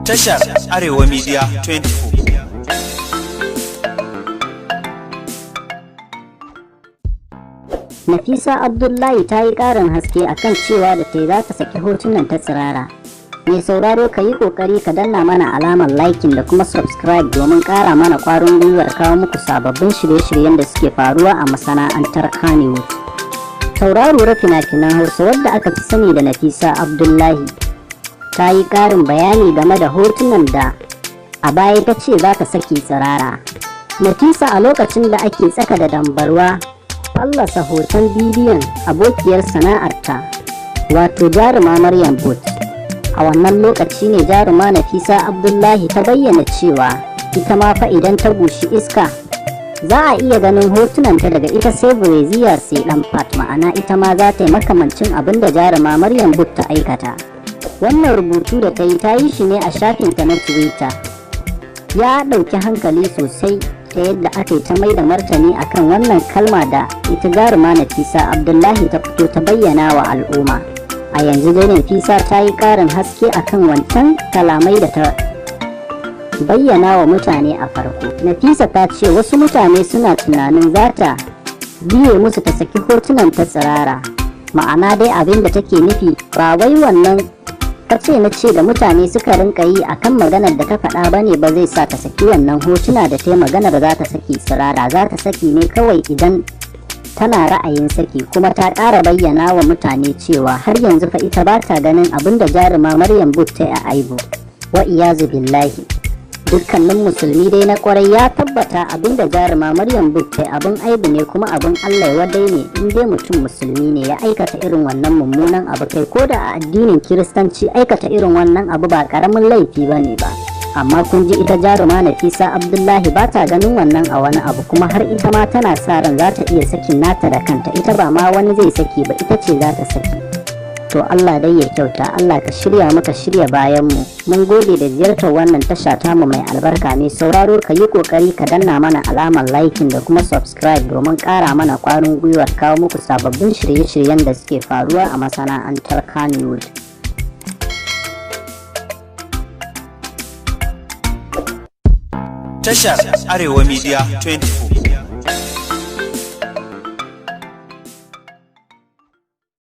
Tashar Arewa Media 24. Nafisa Abdullahi ta yi ƙarin haske akan cewa da ta za ta saki hotunan ta tsirara. Mai sauraro, ka yi ƙoƙari ka danna mana alamar liking da kuma subscribe domin ƙara mana ƙwarin gwiwar kawo muku sababbin shirye-shiryen da suke faruwa a masana'antar Kannywood. Tauraruwar fina-finan Hausa wadda aka fi sani da Nafisa Abdullahi ta yi ƙarin bayani game da hotunan da a baya ta ce za ta saki tsirara. Nafisa, a lokacin da ake tsaka da dambarwa fallasa hoton bidiyon abokiyar sana'arta, wato jaruma Maryam Booth. A wannan lokaci ne jaruma Nafisa Abdullahi ta bayyana cewa ita ma fa idan ta bushi iska za a iya ganin hotunanta daga ita sai brazier sai dan fat, ma'ana ita ma za ta yi makamancin abin da jaruma Maryam Booth ta aikata. Wannan rubutu da ta yi, ta yi shi ne a shafinta na Twitter, ya ɗauki hankali sosai ta yadda aka yi ta mai da martani akan wannan kalma da ita jaruma Nafisa Abdullahi ta fito ta bayyana wa al'umma. A yanzu dai Nafisa ta yi ƙarin haske akan wancan kalamai da ta bayyana wa mutane a farko. Nafisa ta ce wasu mutane suna tunanin za ta biye musu ta saki hotunan ta tsirara, ma'ana dai abin da take nufi ba wai wannan kace na ce da mutane suka rinka yi akan maganar da ta faɗa bane ba zai sa ta saki wannan hotuna da ta yi maganar za ta saki tsirara. Za ta saki ne kawai idan tana ra'ayin saki. Kuma ta ƙara bayyana wa mutane cewa har yanzu fa ita ba ta ganin abin da jaruma Maryam Booth ta yi a aibu, wa iyazu billahi. Dukkanin musulmi dai na kwarai ya tabbata abin da jaruma Maryam Booth ta yi abin aibu ne, kuma abin Allah wadai ne in dai mutum musulmi ne ya aikata irin wannan mummunan abu. Kai, ko da a addinin Kiristanci, aikata irin wannan abu ba karamin laifi ba ne ba. Amma kun ji ita jaruma Nafisa Abdullahi ba ta ganin wannan a wani abu, kuma har ita ma tana sa ran za ta iya sakin nata da kanta. Ita ba ma wani zai saki ba, ita ce za ta saki. To, Allah dai ya kyauta, Allah ka shirya muka shirya bayan mu. Mun gode da ziyartar wannan tasha tamu mai albarka. Ne sauraro, ka yi kokari ka danna mana alamar liking da kuma subscribe domin kara mana kwarin gwiwar kawo muku sababbin shirye-shiryen da suke faruwa a masana'antar Kannywood. Tashar Arewa Media 24.